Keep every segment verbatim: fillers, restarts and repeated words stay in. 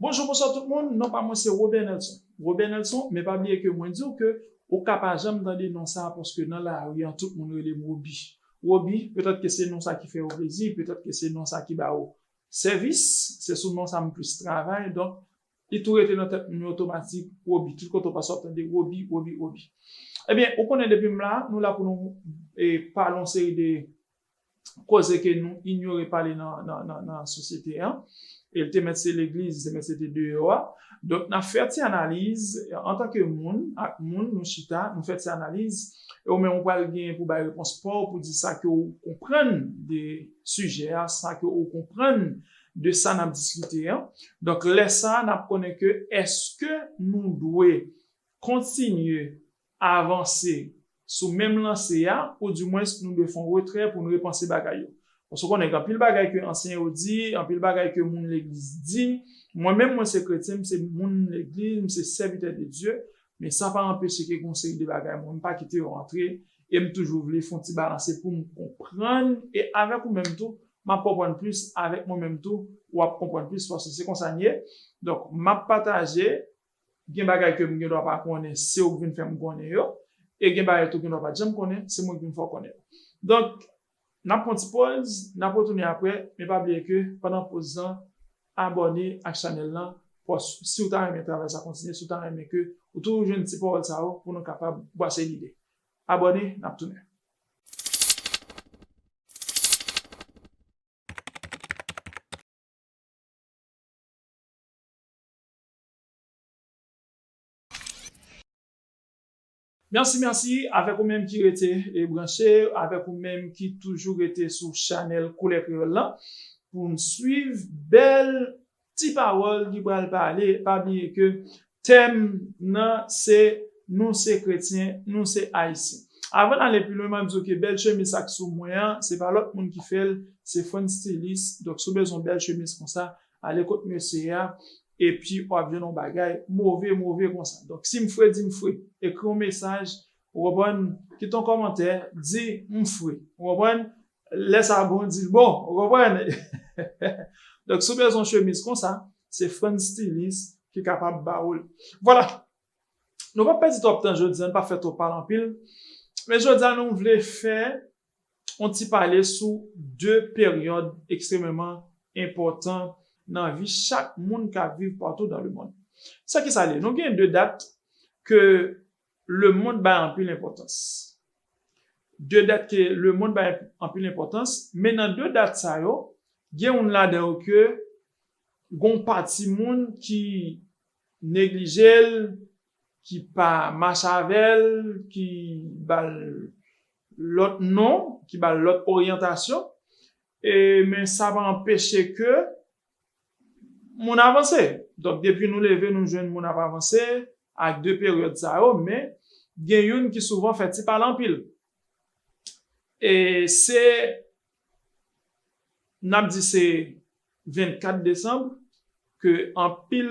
Bonjou, bonswa tout moun. Non pa mwen se Robert Nelson. Robert Nelson, men pa bliye ke mwen di w ke ou ka pa janm tande non sa a paske nan lari an tout moun rele m Roby. Roby, petèt ke se non sa ki fè w plezi, petèt ke se non sa ki ba w sèvis, se sou non sa m plis travay. Donk, li tou rete nan tèt moun yo otomatik, Roby. Tout kote w pase w ap tande Roby, Roby, Roby. Ebyen, ou konnen depi m la, nou la pou nou e, pale yon seri de koze ke nou inyore pale nan, nan, nan, nan sosyete an. E l te mèt se legliz, li te mèt se te deyò a. Donk, n ap fè ti analiz antanke moun ak moun, nou chita, nou fè ti analiz. E ou menm ou pral gen pou bay repons pa w, pou di sa ke ou konprann de sijè a, sa ke ou konprann de sa n ap diskite an. Donk, lè sa a, n ap konnen ke èske nou dwe kontinye avanse sou menm lanse a, oudimwens nou dwe fè yon retrè pou n repanse bagay yo. Paske w konnen gen anpil bagay ke ansyen yo di, anpil bagay ke moun legliz di. Mwen menm, mwen se kretyen, m se moun legliz, m se sèvitè de Dye, men sa pa anpeche ke gen yon seri de bagay mwen, m pa kite yo rantre, e m toujou vle fè yon ti balanse pou m konprann, e avèk ou menm tou, m ap konprann plis, avèk mwen menm tou, w ap konprann plis, paske se konsa n ye. Donk, m ap pataje, gen bagay ke m gen dwa pa konnen, se ou k vin fè m konnen yo, e gen bagay tou gen dwa pa t janm konnen, se mwen k vin fè w konnen yo. Donk, n ap pran ti pòz, n ap retounen apre, men pa bliye ke pandan pòz lan, abòne ak chanèl lan, paske si w ta renmen travay sa kontinye, si w ta renmen ke ou toujou jwenn ti pawòl sa yo pou nou kapab bwase lide. Abòne, n ap tounen. Mèsi, mèsi avèk ou menm ki rete e branche, avèk ou menm ki toujou rete sou chanèl Koulè Kreyòl lan pou n swiv bèl ti pawòl ki pral pale. Pa bliye ke tèm nan se nou se kretyen, nou se ayisyen. Avan n ale pi lwen, m ap di w ke bèl chemiz sa k sou mwen an, se pa lòt moun ki fè l, se Friend Stylist. Donk, si w bezwen yon bèl chemiz konsa, ale kot mesye a, epi w ap jwenn yon bagay move, move konsa. Donk, si m fre, di m fre. Ekri yon mesaj, ou konprann? Kite yon kòmantè, di m fre. Ou konprann? Lè sa bon, di l bon. Ou konprann? Donk, si w bezwen yon chemiz konsa, se Friend Stylist ki kapab ba ou l. Vwala. Nou p ap pèdi twòp tan jodi a, nou p ap fè twòp pale anpil. Men jodi a, nou vle fè yon ti pale sou de peryòd ekstrèmeman enpòtan nan vi chak moun k ap viv partout dans le monde. Sa ki sa l ye? Nou gen de dat ke lemonn bay anpil enpòtans. De dat ke lemonn bay anpil enpòtans, men nan de dat sa yo, gen youn ladan yo ke gon pati moun ki neglije l, ki pa mache avè l, ki ba l lòt non, ki ba l lòt oryantasyon. E, men sa pa anpeche ke moun avanse. Donk, depi nou leve, nou jwenn moun ap avanse ak de peryòd sa yo, men gen youn ki souvan fè ti pale anpil. E se, n ap di se vennkat desanm, ke anpil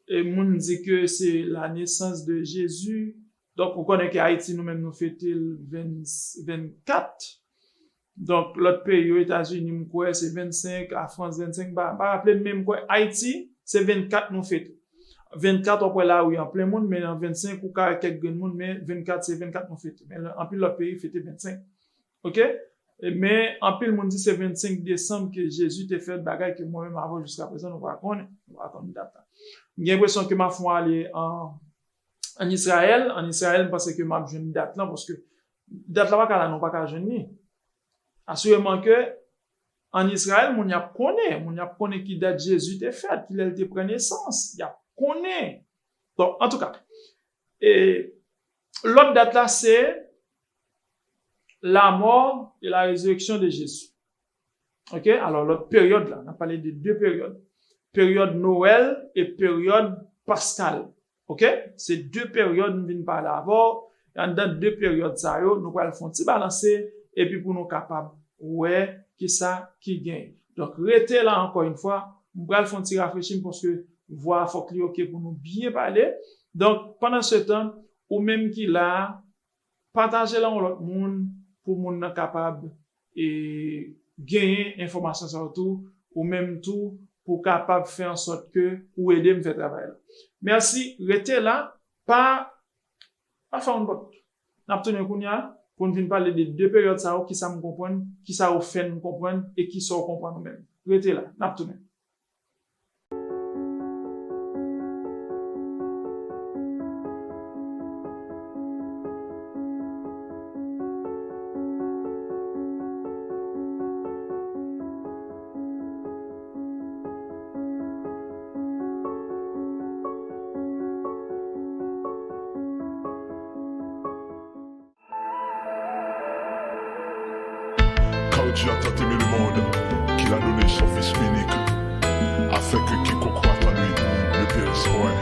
e, moun di ke se la naissance de Jésus. Donk, ou konnen ke Ayiti, nou menm, nou fete l venn, vennkat. Donk, lòt peyi yo, Etazini, m kwè, se vennsenk, a Frans, vennsenk, m pa, m pa raple m, men m kwè Ayiti, se vennkat nou fete. Vennkat, w ap wè lari an plen moun, men nan vennsenk, ou ka wè kèk grenn moun, men vennkat, se vennkat nou fete. Men lè, anpil lòt peyi fete vennsenk. Oke? E, men, anpil moun di se vennsenk desanm ke Jezi te fèt, bagay ke mwen menm avè w jiska prezan, nou pa konnen. Nou pa konn dat la. M gen enpresyon ke m ap fè yon ale an, an Izrayèl. An Izrayèl, m panse ke m ap jwenn dat lan, paske dat la pa ka la, nou pa ka jwenn li. Asireman ke an Izrayèl, moun y ap konnen, moun y ap konnen ki dat Jezi te fèt, ki lè l te pran nesans, y ap konnen. Bon, antouka, e lòt dat la, se la mort et la résurrection de Jésus. Oke? Alò, lòt peryòd la, n ap pale de de peryòd. Peryòd Nwèl e peryòd Paskal. Oke? Se de peryòd m vin pale avè w. Anndan de peryòd sa yo, nou pral fè yon ti balanse, epi pou nou kapab wè kisa ki genyen. Donk, rete la ankò yon fwa. M pral fè yon ti rafrechi m paske vwa a fòk li oke pou nou byen pale. Donk, pandan se tan, ou menm ki la a, pataje l a yon lòt moun pou moun nan kapab e, genyen enfòmasyon sa yo tou, ou menm tou, pou w kapab fè an sòt ke ou ede m fè travay la. Mèsi, rete la, pa, pa fèmen pòt. N ap tounen kounye a pou n vin pale de de peryòd sa yo, kisa m konprann, kisa yo fè n konprann e kisa w konprann ou menm. Rete la, n ap tounen. Car Dieu a tant aimé le monde qu'il a donné son Fils unique, afin que quiconque croit en lui ne périsse point,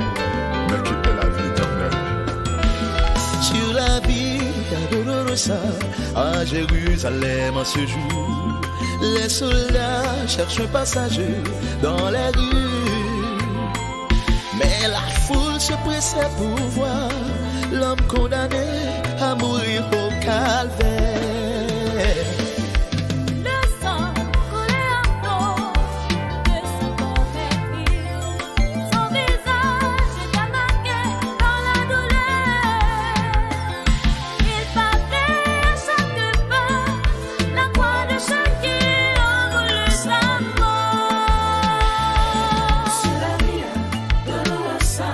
mais qu'il ait la vie éternelle. Sur la via Dolorosa à Jérusalem en ce jour, les soldats cherchent un passage dans les rues. Mais la foule se pressait pour voir l'homme condamné à mourir au calvaire. Le sang coulait à flot de son corps meurtri. Son visage était marqué par la douleur. Il portait à chaque pas la croix de ceux qui ont voulu sa mort. Sur la via Dolorosa,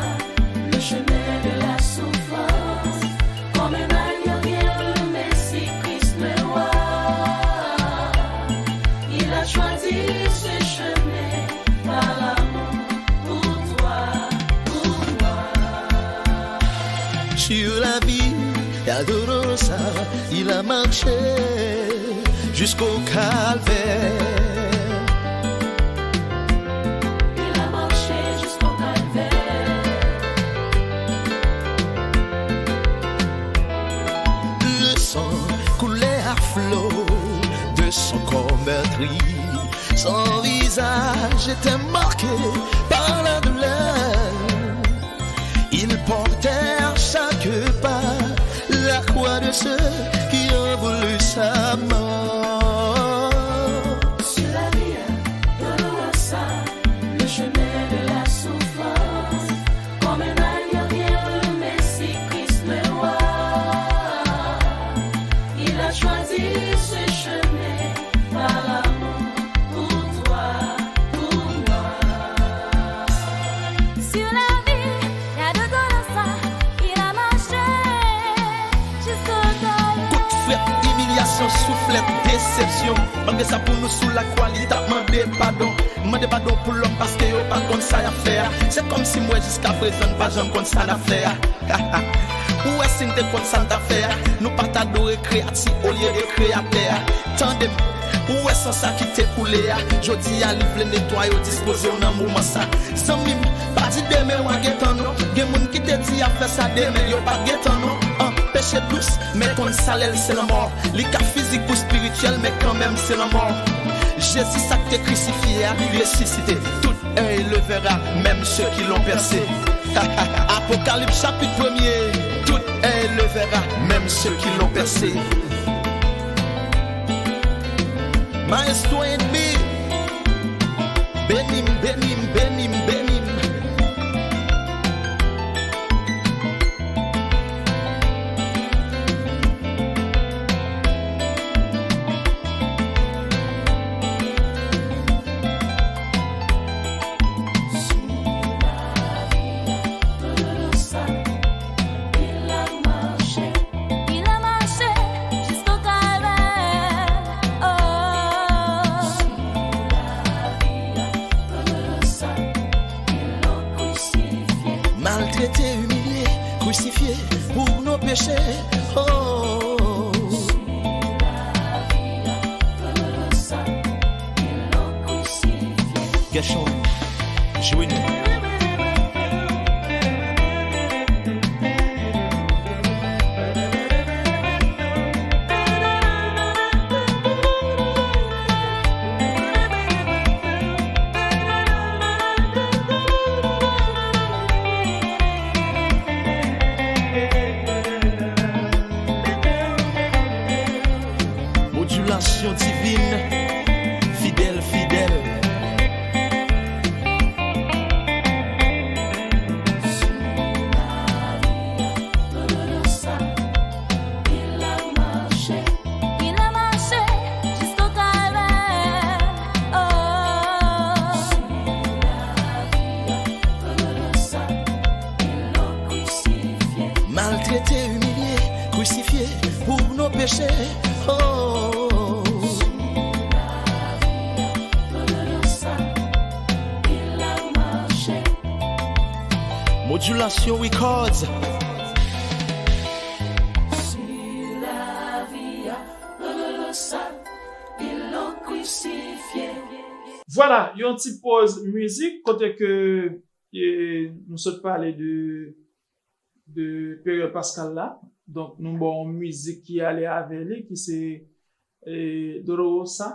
le chemin de la souffrance, comme un agneau vient le Messie Christ le roi. Il a choisi ce chemin par amour pour toi, pour moi. Sur la via Dolorosa, il a marché jusqu'au calvaire. Il a marché jusqu'au calvaire. Le sang coulait à flot de son corps meurtri. Son visage était marqué par la douleur. Il portait à chaque pas la croix de ceux qui ont voulu sa mort. Sur la via Dolorosa, le chemin de la souffrance, comme un agneau vient le Messie Christ le roi. Il a choisi ce chemin par amour pour toi, pour moi. Sur la via Dolorosa, il a marché jusqu'au calvaire. Kout frèt, imilyasyon, souflèt, desepsyon. Malgre sa, pou nou sou lakwa, li t ap mande padon. Mande padon pou lòm paske yo pa konn sa y ap fè a. Se kòmsi m wè jiskaprezan n pa janm konn sa n ap fè a. Ou wè si n te konn sa n t ap fè a, nou pa t adore kreyati olye de kreyatè a. Tande m, ou wè san sa ki te koule a, jodi a li vle netwaye w, dispoze w nan moman sa. Zanmi m, pa di demen w a gentan non. Gen moun ki te di y ap fè sa demen, yo pa t gentan non. An, peche dous, men konn sa lè l se lanmò. Li ka fizik ou espirityèl, men kanmenm se lanmò. Jezi sa k te krisifye a, li resisite. Tout œil le verra, même ceux qui l'ont percé. Apocalypse chapitre premier. Tout œil le verra, même ceux qui l'ont percé. Maestro Enemy, beni m, beni m, beni m, beni m. Il a marché jusqu'au calvaire. Oh. Maltrete, imilye, krisifye pou nou peche. Oh. Gershon, jwe nou. Modulation divine, fidèle, fidèle. Oh. Modulation Records. Vwala, yon ti pòz mizik kote ke e, nou sot pale de, de peryòd paskal la. Donk, nou ba w yon mizik ki ale avè li, ki se e, Dolorosa,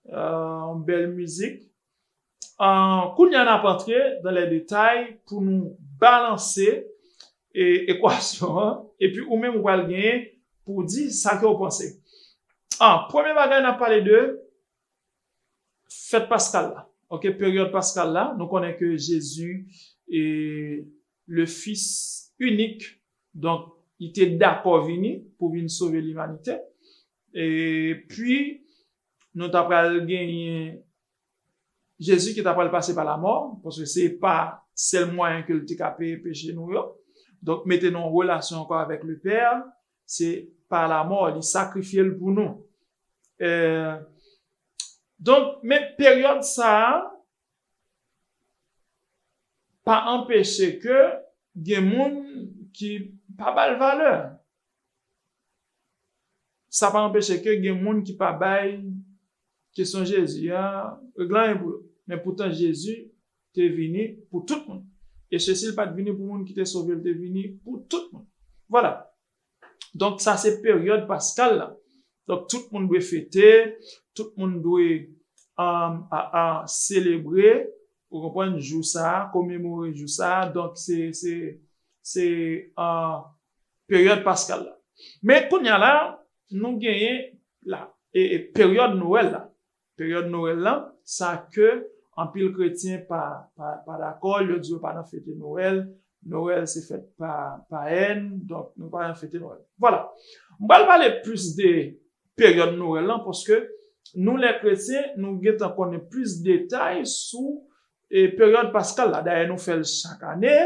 e, yon bèl mizik. E, kounye a n ap antre dans les détails pou nou balanse e, ekwasyon an, epi ou menm ou pral genyen pou w di sa ke w panse. A, premye bagay n ap pale de fèt paskal la. Ok, peryòd paskal la, nou konnen ke Jezi e le Fils unique, donk, li te dakò vini pou vin sove limanite. Epi, nou ta pral genyen Jezi ki ta pral pase pa lamò, paske se pa sèl mwayen ke l te ka peye peche nou yo. Donk, mete nou an relasyon ankò avèk Lepè, se pa lamò, li sakrifye l pou nou. E, donk, men peryòd sa a pa anpeche ke gen moun ki pa ba l valè. Sa pa anpeche ke gen moun ki pa bay kesyon Jezi a regle anyen pou yo. Men poutan Jezi te vini pou tout moun. E sesi l pa t vini pou moun ki te sove, l te vini pou tout moun. Vwala. Donk, sa se peryòd paskal la. Donk, tout moun dwe fete, tout moun dwe um, a, a selebre, ou konprann, jou sa a, komemore jou sa a. Donk, se, se, se uh, peryòd paskal la. Men kounye a la, nou genyen la, e, e peryòd Nwèl la. Peryòd Nwèl la, sa ke anpil kretyen pa, pa, pa dakò, yo di yo pa nan fete Nwèl, Nwèl se fèt pa, payèn, donk nou pa nan fete Nwèl. Vwala. M pral pale plis de peryòd Nwèl lan, paske nou, lè kretyen, nou gentan konnen plis detay sou e, peryòd paskal la. Dayè, nou fè l chak ane,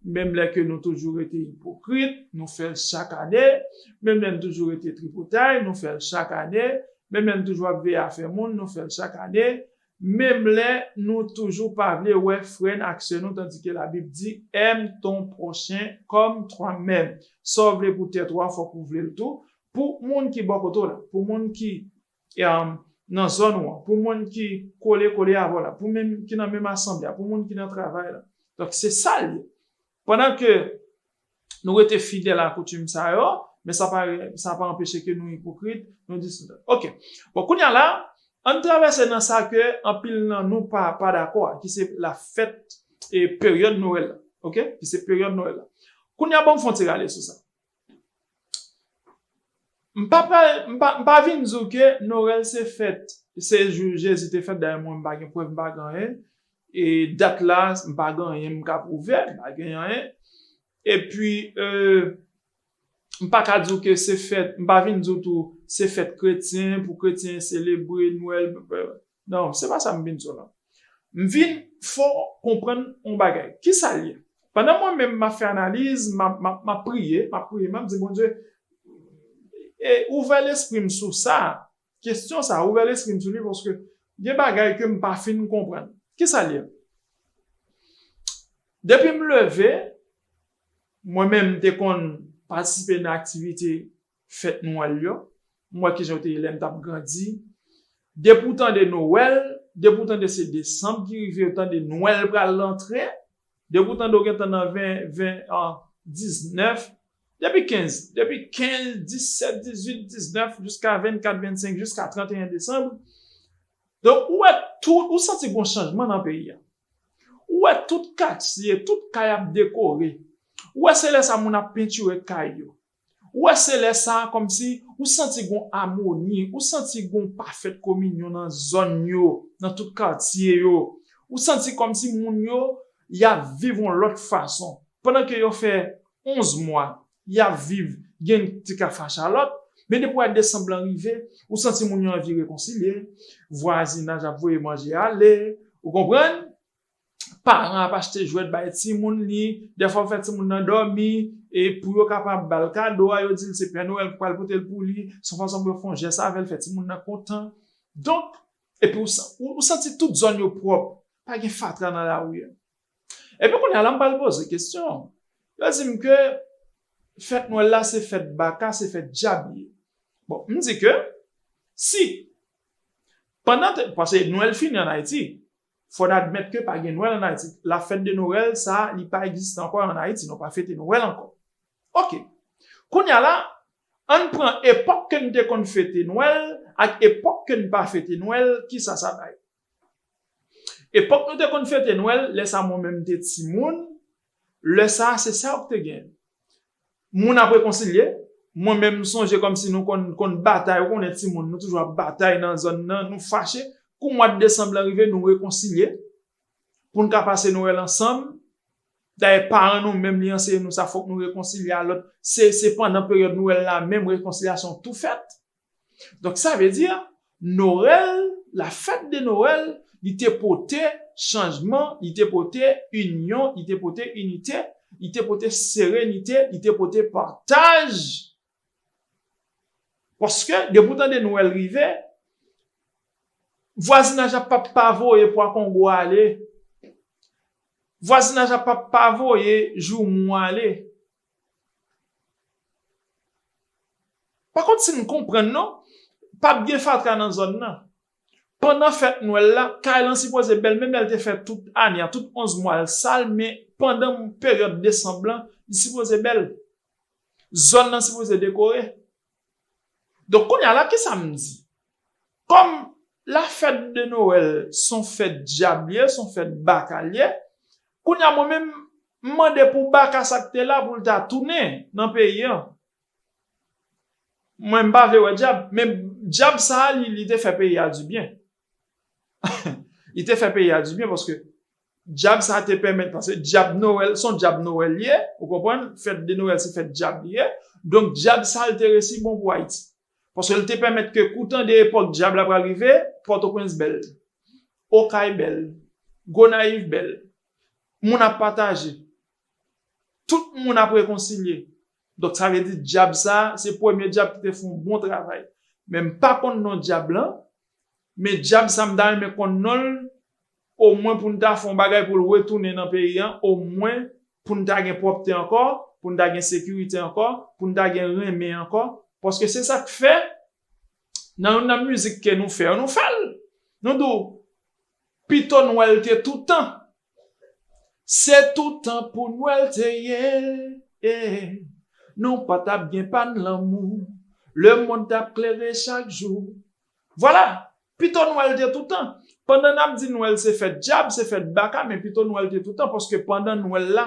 menm lè ke nou toujou rete ipokrit, nou fè l chak ane, menm lè nou toujou rete tripotay, nou fè l chak ane, menm lè nou toujou ap veye afè moun, nou fè l chak ane, menm lè nou toujou pa vle wè frè n ak sè nou, tandike Labib di, aime ton prochain comme toi-même. Sa w vle pou tèt ou a, fòk ou vle l tou. Pou moun ki bò kote w la, pou moun ki e, um, nan zòn ou an, pou moun ki kole kole avè w la, pou menm ki nan menm asanble a, pou moun ki nan travay la. Donk, se sa l ye. Pandan ke nou rete fidèl a koutim sa yo, men sa pa, sa pa anpeche ke nou ipokrit, nou disonèt. Ok. Bon, kounye a la, ann travèse nan sa ke anpil nan nou pa, pa dakò a, ki se la fèt e peryòd Nwèl la. Ok? Ki se peryòd Nwèl la. Kounye a, ban m fè yon ti rale sou sa. M pa pral, m pa, m pa vin di w ke Nwèl se fèt, se jou Jezi te fèt, dayè mwen, m pa gen prèv, m pa gen anyen. E dat la, m pa gen anyen m ka pwouve, m pa gen anyen. Epi, e, m pa ka di w ke se fèt, m pa vin di w tou, se fèt kretyen, pou kretyen selebre Nwèl. Non, se pa sa m vin di w non. M vin fè w konprann yon bagay. Kisa l ye? Pandan mwen menm m ap fè analiz, m ap, m ap, m ap priye, m ap priye, m ap di, Bondye, e, ouvè lespri m sou sa, kesyon sa, ouvè lespri m sou li, paske gen bagay ke m pa fin konprann. Kisa l ye? Depi m leve, mwen menm m te konn patisipe nan aktivite fèt Nwèl yo. M wè kijan yo te ye lè m t ap grandi. Depi w tande Nwèl, depi w tande se desanm ki rive, w tande Nwèl pral rantre, depi w tande w gentan nan ven, ven, an, diznèf, depi kenz, depi kenz, disèt, dizuit, diznèf, jiska vennkat, vennsenk, jiska tranteyen desanm. Donk, ou wè tout, ou santi gon chanjman nan peyi a. Ou wè tout katye, tout kay ap dekore. Ou wè se lè sa moun ap pentire kay yo. Ou wè se lè sa a kòmsi ou santi gon amoni, ou santi gon pafèt kominyon nan zòn yo, nan tout katye yo. Ou santi kòmsi moun yo, y ap viv yon lòt fason. Pandan ke yo fè onz mwa, y ap viv, gen ti ka fache a lòt, men depi w wè desanm lan rive, ou santi moun yo anvi rekonsilye, vwazinaj ap voye manje ale, ou konprann? paran ap achte jwèt bay timoun li, dèfwa yo fè timoun nan dòmi, e pou yo kapab ba l kado a, yo di l se Pè Nwèl ki pral pote l pou li, se yon fason pou yo fè yon jès avè l, fè timoun nan kontan. Donk, epi ou, sa- ou, ou santi tout zòn yo pwòp, pa gen fatra nan lari a. Epi kounye a la, m pral poze kesyon. Yo di m ke fèt Nwèl la se fèt baka, se fèt dyab li ye. Bon, m di ke si, pandan te, paske Nwèl fini ann Ayiti, fò n admèt ke pa gen Nwèl ann Ayiti. La fête de Noël, sa, li pa egziste ankò ann Ayiti, nou pa fete Nwèl ankò. Oke. Kounye a la, ann pran epòk ke n te konn fete Nwèl ak epòk ke n pa fete Nwèl, kisa sa bay? Epòk nou te konn fete Nwèl, lè sa mwen menm m te timoun, lè sa se sa w te gen. Moun ap rekonsilye, mwen menm m sonje kòmsi nou konn, konn batay, ou konnen timoun, nou toujou ap batay nan zòn nan, nou fache, kou mwa desanm lan rive, nou rekonsilye, pou n ka pase Nwèl ansanm. Dayè, paran nou menm, li anseye nou sa, fòk nou rekonsilye a lòt. Se, se pandan peryòd Nwèl la menm rekonsilyasyon tou fèt. Donk, sa vle di, Noël, la fête de Noël, li te pote chanjman, li te pote inyon, li te pote inite, li te pote serenite, li te pote pataj. Paske, depi w tande Nwèl rive, vwazinaj ap ap pa voye pwa kongo ale, vwazinaj ap ap pa voye joumou ale. Pa kont si n konprann non, p ap gen fatra nan zòn nan. Pandan fèt Nwèl la, kay lan sipoze bèl, menm lè l te fè tout ane a, tout onz mwa l sal, men pandan peryòd desanm lan, li sipoze bèl. Zòn nan sipoze dekore. Donk, kounye a la, kisa m di? Kòm la fête de Noël se yon fèt dyab li ye, se yon fèt baka li ye, kounye a, mwen menm, m mande pou baka sa k te la pou l ta tounen nan peyi an. Mwen, m pa vle wè dyab, men dyab sa a, li, li te fè peyi a dibyen. Li te fè peyi a dibyen paske dyab sa te pèmèt, paske dyab Nwèl, se yon dyab Nwèl li ye, ou konprann? Fèt de Nwèl se fèt dyab li ye. Donk, dyab sa a, li te resi bon pou Ayiti. Paske li te pèmèt ke kou tande epòk dyab la pral rive, Pòtoprens bèl, Okay bèl, Gonayiv bèl. Moun ap pataje. Tout moun ap rekonsilye. Donk, sa vle di dyab sa a, se premye dyab ki te fè yon bon travay. Men m pa konn non dyab lan, men dyab sa a, m ta renmen konn non l, omwen pou n ta fè yon bagay pou l retounen nan peyi an, omwen pou n ta gen pwòpte ankò, pou n ta gen sekirite ankò, pou n ta gen renmen ankò. Paske se sa k fè, nan youn nan mizik ke nou fè yo, nou fè l. Nou di w, pito Nwèl te toutan. Se toutan pou Nwèl te ye. Nou pa t ap gen pàn lanmou. Lemonn t ap klere chak jou. Vwala, pito Nwèl te toutan. Pandan n ap di Nwèl se fèt dyab, se fèt baka, men pito Nwèl te toutan, paske pandan Nwèl la,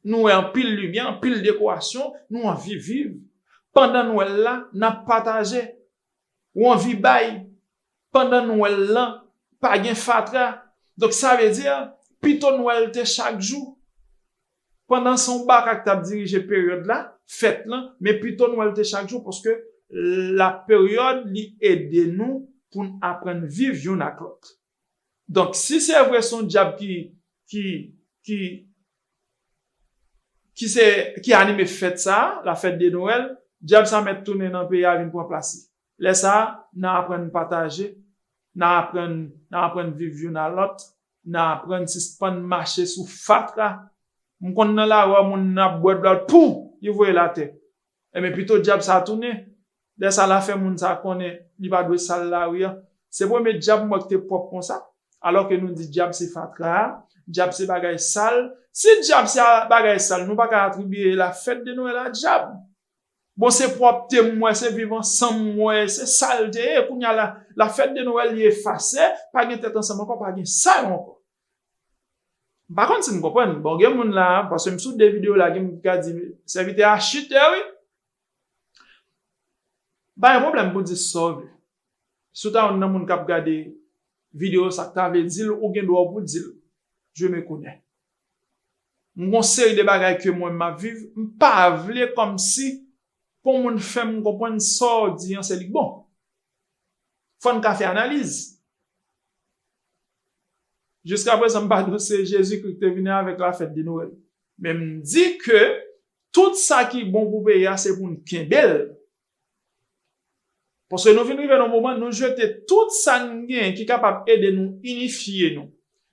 nou wè anpil limyè, anpil dekorasyon, nou anvi viv. Pandan Nwèl la, n ap pataje. Ou anvi bay. Pandan Nwèl lan, pa gen fatra. Donk, sa vle di, pito Nwèl te chak jou. Pandan se yon baka k t ap dirije peryòd la, fèt lan, men pito Nwèl te chak jou, paske la peryòd, li ede nou pou n aprann viv youn ak lòt. Donk, si se vre se yon dyab ki, ki, ki, ki se, ki anime fèt sa a, la fête de Noël, dyab sa mèt tounen nan peyi a vin pran plas li. Lè sa a, n a aprann pataje, n a aprann, n a aprann viv youn a lòt, n a aprann sispann mache sou fatra. M konn nan lari a, moun nan ap bwè dlo, pou li voye l atè. Enben, pito dyab sa tounen. Lè sa, l a fè moun sa konnen li pa dwe sal lari a. Se premye dyab m wè ki te pwòp konsa. Alò ke nou di dyab se fatra a, dyab se bagay sal. Si dyab se a, bagay sal, nou pa ka atribiye la fête de Noël a dyab. Bon, se pwòpte m wè, se viv ansanm m wè, se sa l te ye. Kounye a la, la fête de Noël li efase, pa gen tèt ansanm ankò, pa gen sa yo ankò. M pa konn si n konprann. Bon, gen moun la, paske m sou de videyo la, gen moun ki ka di, sèvitè a chite, wi. Pa gen pwoblèm pou di sa w vle. Si w ta youn nan moun k ap gade videyo sa k ta vle di l, ou gen dwa pou di l. Je me connais. M gon seri de bagay ke mwen m ap viv, m pa vle kòmsi pou moun fè m konprann sa w di an se li k bon. Fò n ka fè analiz. Jiska prezan, m pa di w se Jezikri ki te vini avèk lafèt de Nwèl. Men m di ke tout sa ki bon pou peyi a, se pou n kenbe l. Paske nou vin rive nan moman, nou jete tout sa n gen ki kapab ede nou inifye nou,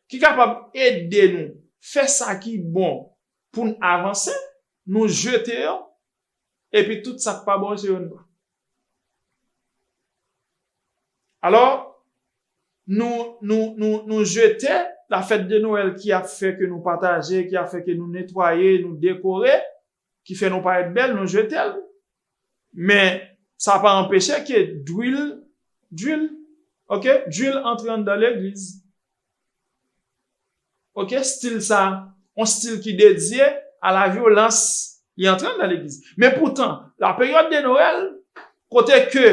ki kapab ede nou fè sa ki bon pou n avanse, nou jete yo, epi tout sa k pa bon, se yo n pran. Alò, nou, nou, nou, nou jete lafèt de Nwèl ki ap fè ke nou pataje, ki ap fè ke nou netwaye, nou dekore, ki fè nou parèt bèl, nou jete l. Men, sa pa anpeche ke dwil, dwil, oke, dwil antre anndan legliz. Oke, stil sa, yon stil ki dedye a la vyolans, li antre anndan legliz. Men poutan, la peryòd de Nwèl, kote ke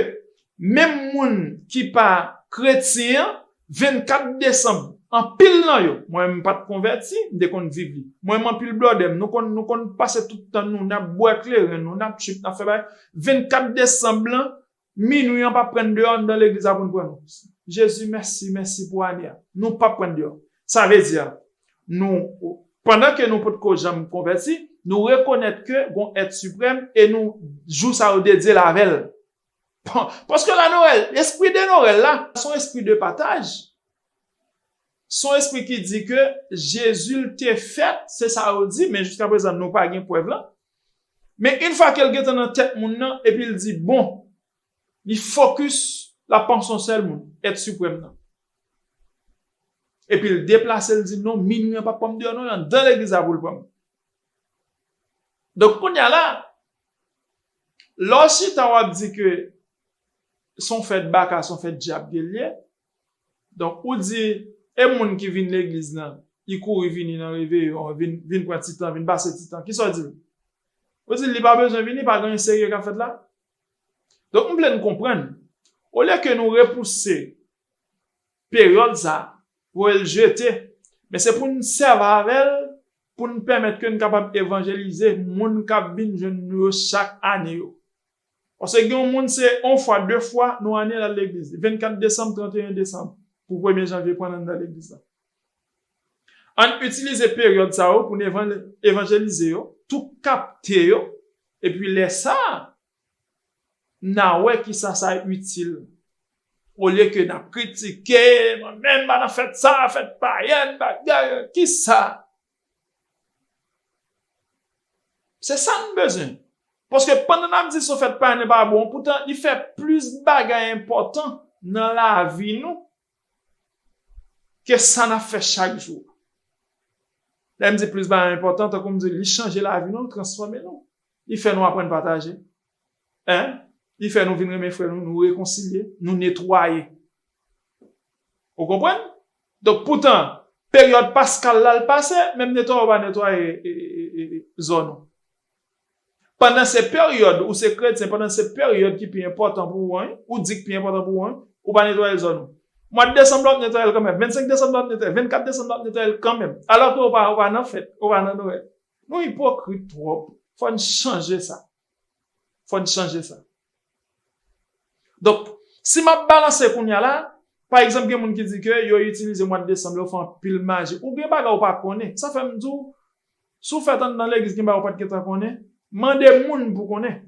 menm moun ki pa kretyen an, vennkat desanm, anpil nan yo, mwen menm m pa t konvèti, m te konn viv li. Mwen menm anpil blòdè m, nou konn, nou konn pase tout tan nou, n ap bwè kleren nou, n ap trip, n ap fè bagay. Vennkat desanm lan, minwi an p ap pran n deyò anndan legliz la pou n pran nou. Jezi, mèsi, mèsi pou ane a. Nou p ap pran n deyò. Sa vle di, nou, pandan ke nou potko janm konvèti, nou rekonèt ke gon èt siprèm e nou, jou sa yo dedye l avè l. Bon, paske la Nwèl, espri de Nwèl la, se yon espri de pataj. Se yon espri ki di ke Jezi l te fèt, se sa yo di, men jiska prezan nou pa gen prèv lan. Men yon fwa ke l gentan nan tèt moun nan, epi l di, bon, li fokis, l ap panse yon sèl moun, èt siprèm nan. Epi l deplase, l di, non, minwi an p ap pran m deyò, non, anndan legliz la pou l pran m. Donk, kounye a la, lè w chita w ap di ke se yon fèt baka, se yon fèt dyab ke l ye, donk, ou di, e moun ki vin legliz lan, li kouri vini nan reveyon, vin, vin pran ti tan, vin pase ti tan, kisa w di l? Ou di l li pa bezwen vini, pa gen anyen serye k ap fèt la? Donk, m vle n konprann, olye ke nou repouse peryòd sa, voye l jete, men se pou n sèvi avè l, pou n pèmèt ke n kapab evanjelize moun k ap vin jwenn nou yo chak ane yo. Paske gen yon moun, se yon fwa, de fwa nan ane l al legliz. Vennkat desanm, tranteyen desanm, pou premye janvye pran l anndan legliz la. Ann itilize peryòd sa yo pou n evan-, evanjelize yo, tou kapte yo, epi lè sa a, n a wè kisa sa itil. Olye ke n ap kritike, mwen menm pa nan fèt sa, fèt payèn, bagay, kisa? Se sa n bezwen. Paske pandan n ap di se yon fèt payèn pa bon, poutan li fè plis bagay enpòtan nan lavi nou ke sa n ap fè chak jou. Lè m di plis bagay enpòtan, tankou m di, li chanje lavi nou, li transfòme nou. Li fè nou aprann pataje. Hein? Li fè nou vin renmen frè nou, nou rekonsilye, nou netwaye. Ou konprann? Donk, poutan, peryòd paskal la, l pase, menm netwaye ou pa netwaye, e, e, e, e, zòn ou. Pandan se peryòd, ou se kretyen, pandan se peryòd ki pi enpòtan pou ou an, ou di k pi enpòtan pou ou an, ou pa netwaye zòn ou. Mwa desanm la, w ap netwaye l kanmenm. Vennsenk desanm la, w ap netwaye. Vennkat desanm la, w ap netwaye l kanmenm. Alò ke ou pa, ou pa nan fèt, ou pa nan Nwèl. Nou ipokrit twòp. Fò n chanje sa. Fò n chanje sa. Donk, si m ap balanse kounye a la, pa egzanp, gen moun ki di ke yo itilize mwa desanm la, yo fè anpil maji. Ou gen bagay ou pa konnen. Sa fè m di w, si w fèt anndan legliz, gen bagay ou pa t gentan konnen. Mande moun pou konnen.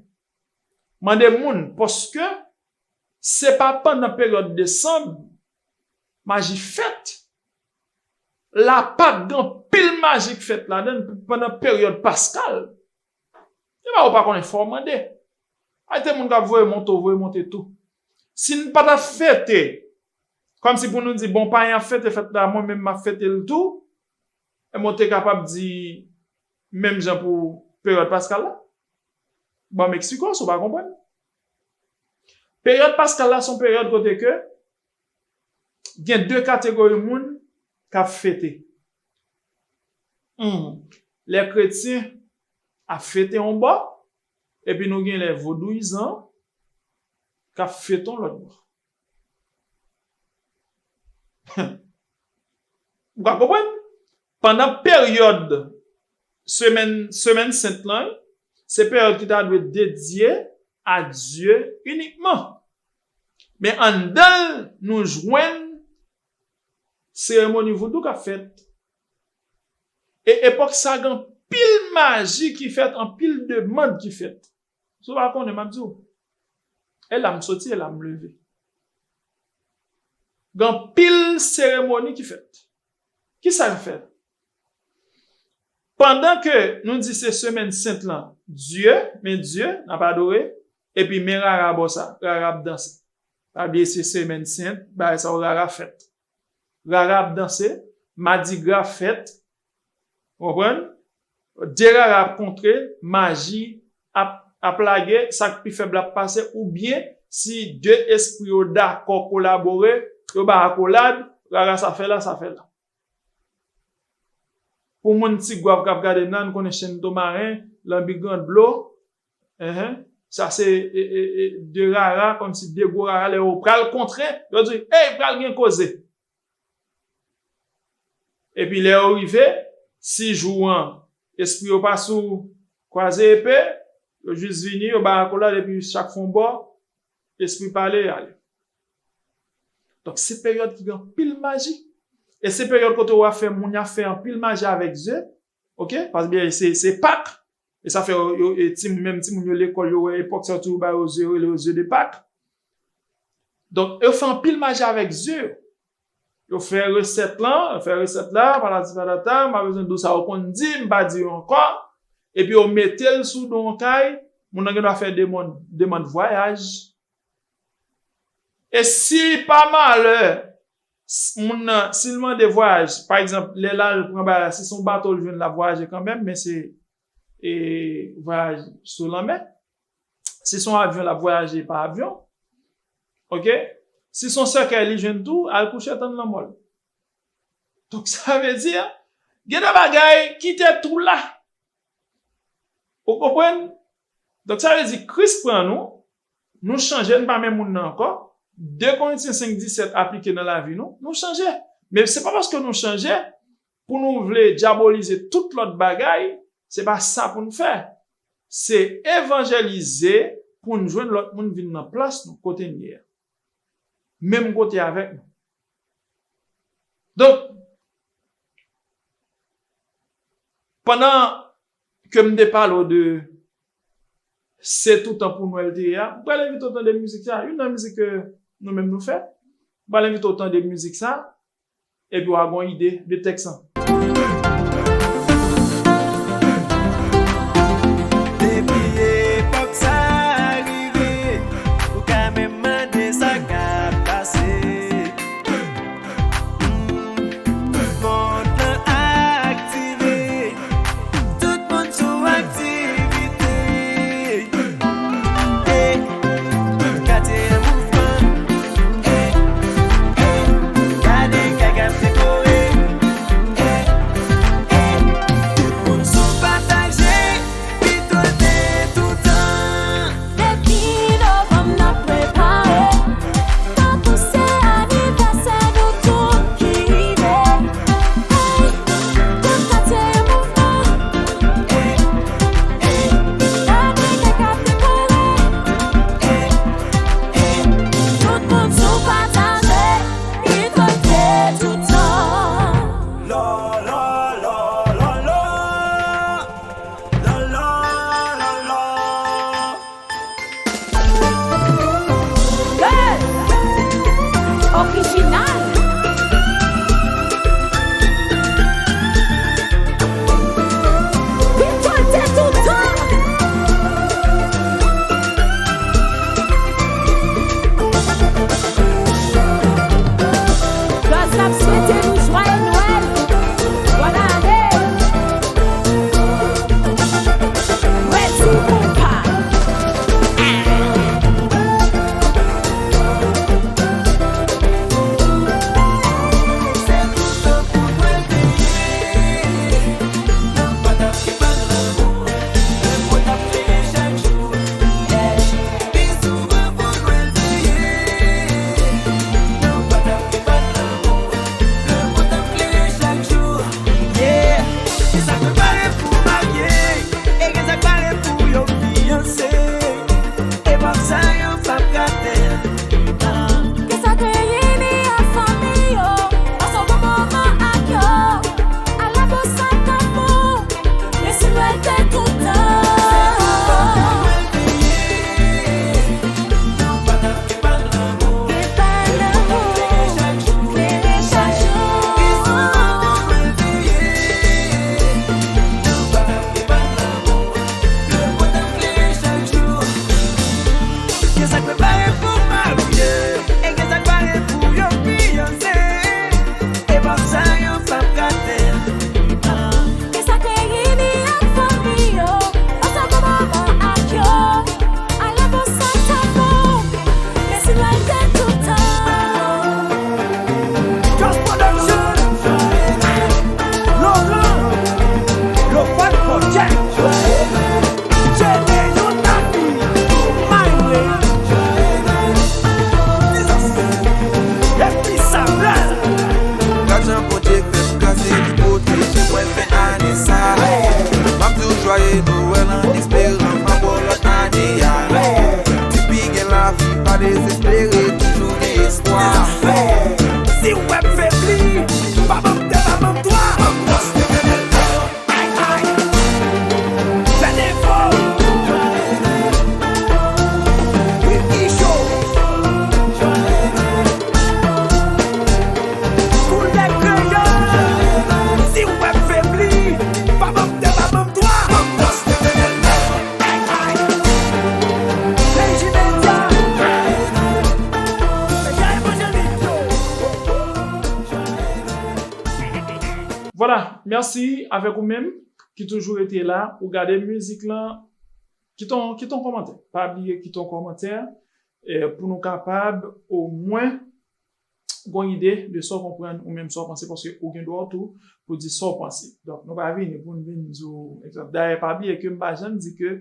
Mande moun, paske se pa pandan peryòd desanm maji fèt. La Pak, gen anpil maji k fèt ladan l pandan peryòd paskal. Gen bagay ou pa konnen, fò w mande. Ay, te moun k ap voye monte, voye monte tou. Si n pa t ap fete, kòmsi pou nou di, bon, payen ap fete fèt la, mwen menm m ap fete l tou, e mwen te kapab di menm jan pou peryòd paskal la. Ban m eksplike w si w pa konprann. Peryòd paskal la se yon peryòd kote ke gen de kategori moun k ap fete. Hmm. Lè kretyen ap fete yon bò, epi nou gen lè vodouyizan k ap fete yon lòt bò. Ou ka konprann? Pandan peryòd semèn, semèn sent lan, se peryòd ki ta dwe dedye a Dye inikman. Men anndan l, nou jwenn seremoni voudou k ap fèt. E epòk sa gen anpil maji ki fèt, anpil demann ki fèt. Si w pa konnen, m ap di w. E la m soti, e la m leve. Gen anpil seremoni ki fèt. Kisa yo fè? Pandan ke nou di se semèn sent lan, Dye, men Dye, n ap adore, epi men rara bò sa, rara ap danse. Pa bliye se semèn sent, bagay sa yo rara fèt. Rara ap danse, madigra fèt, w konprann? De rara ap kontre, maji ap, ap lage, sa k pi fèb la ap pase, oubyen si de espri yo dakò kolabore, yo bay akolad, rara sa fè la, sa fè la. Pou moun Tigwav k ap gade m la, nou konnen Chèn Tomaren, Lanbi Granndlo, enhen, sa se e, e, e, de rara, kòmsi de gwo rara, lè yo pral kontre, yo di, ey, pral gen koze. Epi lè yo rive, si jou an, espri yo pa sou kwaze epe, yo jis vini, yo bay akolad, epi chak fè yon bò, espri pale, ale. Donk, se peryòd ki gen anpil maji. E se peryòd kote w ap fè moun y ap fè anpil maji avèk Dye, oke? Paske se, se Pak. E sa fè yo, yo, e timoun, menm timoun yo lekòl, yo wè epòk sa yo toujou ba yo Dye, yo rele yo Dye de Pak. Donk, yo fè anpil maji avèk Dye. Yo fè resèt lan, yo fè resèt la, patati patata, m pa bezwen di w sa yo konn di, m pa di yo ankò. Epi yo mete l sou do yon kay, moun nan gen dwa fè demann, demann vwayaj. E si pa malè, s- moun nan, si l mande vwayaj, pa egzanp, lè l al pran bagay la, si se yon bato l jwenn, l ap vwayaje kanmenm, men se e, vwayaj sou lanmè. Si se yon avyon, l ap vwayaje pa avyon. Oke? Si se yon sèkèy li jwenn tou, al kouche tann lanmò l. Donk, sa vle di, gen de bagay ki te tou la. Ou konprann? Donk, sa vle di, Kris pran nou, nou chanje, nou pa menm moun nan ankò. De Korentyen senk disèt aplike nan lavi nou, nou chanje. Men se pa paske nou chanje, pou nou vle dyabolize tout lòt bagay, se pa sa pou n fè. Se evanjelize pou n jwenn lòt moun vin nan plas nou, kote n ye a. Menm kote avèk nou. Donk, pandan ke m te pale w de Se Toutan Pou Nou L T A, m pral envite w tande mizik sa. Youn nan mizik ke nou menm nou fè. M pral envite w tande mizik sa. Epi w a gen yon ide de tèks lan. Depi epòk sa a rive, ou ka menm mande sa k ap pase. Hmm, tout mond lan aktive. Tout moun sou aktivite. Ey, katye an mouvman. Ey, ey, gade kay k ap dekore. Mèsi avèk ou menm ki toujou rete la, ou gade mizik lan, kite yon, kite yon kòmantè. Pa bliye kite yon kòmantè, eh, pou nou kapab omwen gon ide de sa w konprann ou menm sa w panse, paske ou gen dwa tou pou di sa w panse. Donk, nou pa vini pou n vin di w, egzanp. Dayè, pa bliye ke m pa janm di ke,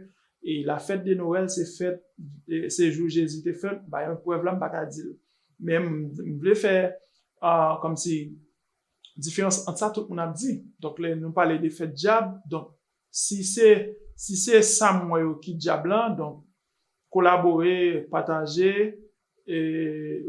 e, la fête de Noël, se fèt, e, se jou Jezi te fèt, ba, yon prèv la, m pa ka di l. Men m, m vle fè, ah, kòmsi, diferans ant sa tout moun ap di. Donk, lè nou pale de fèt dyab, donk, si se, si se sa m wè yo ki dyab lan, donk, kolabore, pataje, e,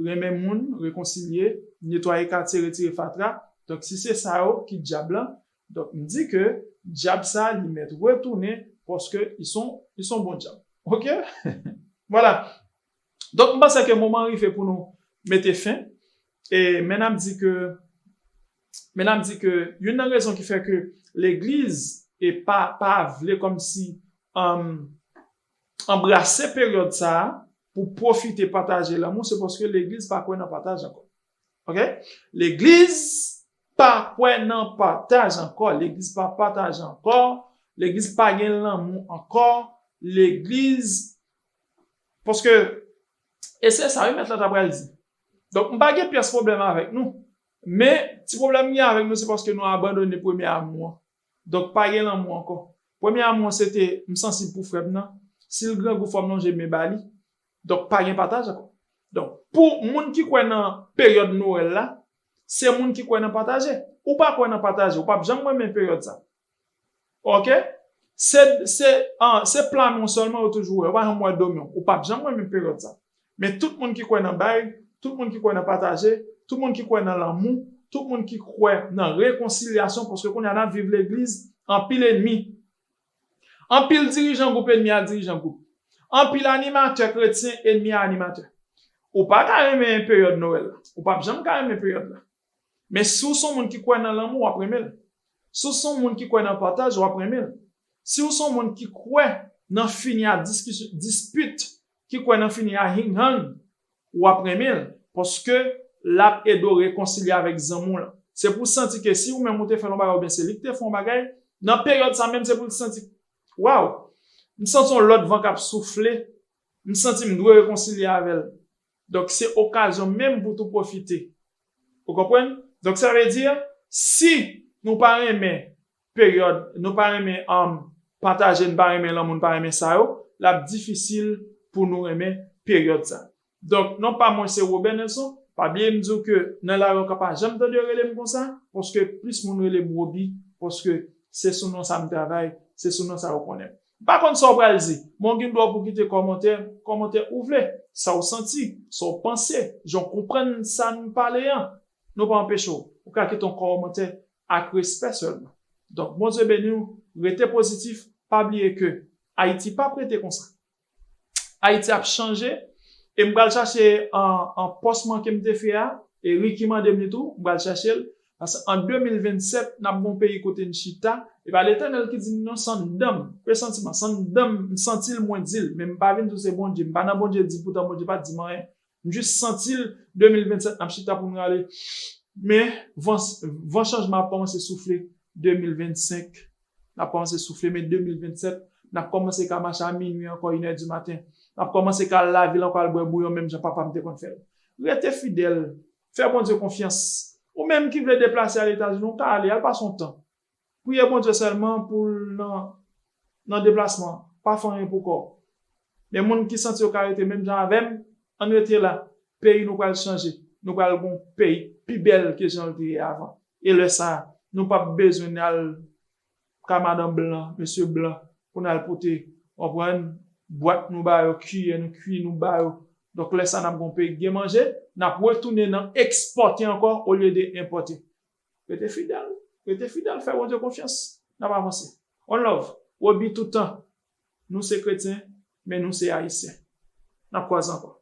renmen moun, rekonsilye, netwaye katye, retire fatra. Donk, si se sa yo ki dyab lan, donk, m di ke dyab sa, li mèt retounen, paske li son, li son bon dyab. Oke? Vwala. Donk, m panse ke moman an rive pou nou mete fen. E, men n ap di ke, men n ap di ke youn nan rezon ki fè ke legliz e pa, pa vle kòmsi, um, anbrase peryòd sa a pou pwofite pataje lanmou, se paske legliz pa kwè nan pataj ankò. Oke? Legliz pa kwè nan pataj ankò. Legliz pa pataje ankò. Legliz pa gen lanmou ankò. Legliz, paske, e se sa, wi, mèt la ta pral di. Donk, m pa gen pyès pwoblèm avèk nou. Men, ti pwoblèm m gen avèk nou, se paske nou abandone premye amou an. Donk, pa gen lanmou ankò. Premye amou an, se te, m sansib pou frè m nan. Si l grangou, fò m lonje men ba li. Donk, pa gen pataj ankò. Donk, pou moun ki kwè nan peryòd Nwèl la, se moun ki kwè nan pataje. Ou pa kwè nan pataje, ou p ap janm renmen peryòd sa. Oke? Se, se, an, se pla men w sèlman yo toujou wè. Ou pa janm wè do men w. Ou p ap janm renmen peryòd sa. Men tout moun ki kwè nan bay, tout moun ki kwè nan pataje, tout moun ki kwè nan lanmou, tout moun ki kwè nan rekonsilyasyon, paske kounye a n ap viv legliz, anpil enmi. Anpil dirijan gwoup enmi a dirijan gwoup. Anpil animatè kretyen enmi a animatè. Ou pa ka renmen peryòd Nwèl la. Ou p ap janm ka renmen peryòd la. Men si w se yon moun ki kwè nan lanmou, w ap renmen l. Si w se yon moun ki kwè nan pataj, w ap renmen l. Si w se yon moun ki kwè nan fini a diskisyon, dispit, ki kwè nan fini a hing hang, w ap renmen l, paske l ap ede w rekonsilye avèk zanmi w lan. Se pou w santi ke si ou menm ou te fè l yon bagay oubyen se li ki te fè yon bagay, nan peryòd sa menm se pou l santi, waw, m santi yon lòt van k ap soufle, m santi m dwe rekonsilye avè l. Donk, se okazyon menm pou tou pwofite. Ou konprann? Donk, sa vle di, si nou pa renmen peryòd, nou pa renmen, um, pataje, nou pa renmen lanmou, nou pa renmen sa yo, l ap difisil pou nou renmen peryòd sa. Donk, non pa mwen se Robert Nelson. Pa bliye m di w ke nan lari w ka pa janm tande yo rele m konsa, paske plis moun rele m Roby, paske se sou non sa m travay, se sou non sa yo konnen m. M pa konn sa w pral di, men w gen dwa pou kite kòmantè, kòmantè ou vle, sa w santi, sa w panse, jan w konprann sa n pale an. Nou pa anpeche w. Ou ka kite yon kòmantè ak respè sèlman. Donk, Bondye beni w, rete pozitif, pa bliye ke Ayiti p ap rete konsa. Ayiti ap chanje, e m pral chache an, an pòs mwen ke m te fè a, e Ricky mande m li tou, m pral chache l, paske an de mil vennsèt, n ap gon peyi kote n chita, e pa Letènèl ki di m non, se anndan m, presantiman, se anndan m, m santi l, mwen di l, men m pa vin di w se Bondye, m pa nan Bondye di, poutan Bondye pa t di m anyen, m jis santi l, de mil vennsèt, n ap chita pou n rale, men van, van chanjman ap kòmanse soufle, de mil vennsenk, n ap kòmanse soufle, men de mil vennsèt, n ap kòmanse ka mache a minwi ankò, inè di maten. N ap kòmanse ka al lavil ankò, al bwè bouyon, menm jan papa m te konn fè l. Rete fidèl, fè Bondye konfyans. Ou menm ki vle deplase al Etazini, ou ka ale, al pase yon tan. Priye Bondye sèlman pou l nan, nan deplasman. Pa fè anyen pou kò w. Men moun ki santi yo ka rete menm jan avè m, ann rete la. Peyi nou pral chanje. Nou pral gon peyi pi bèl ke jan l te ye avan. E lè sa a, nou p ap bezwen n al ka madan blan, mesye blan, pou n al pote, w konprann, bwat nou ba yo, kiyè nou, kwi nou ba yo. Donk, lè sa a, n ap gon peyi k gen manje, n ap retounen nan ekspòte ankò olye de enpòte. Rete fidèl, rete fidèl, fè Bondye konfyans, n ap avanse. One love, Roby toutan, nou se kretyen, men nou se ayisyen. N ap kwaze ankò.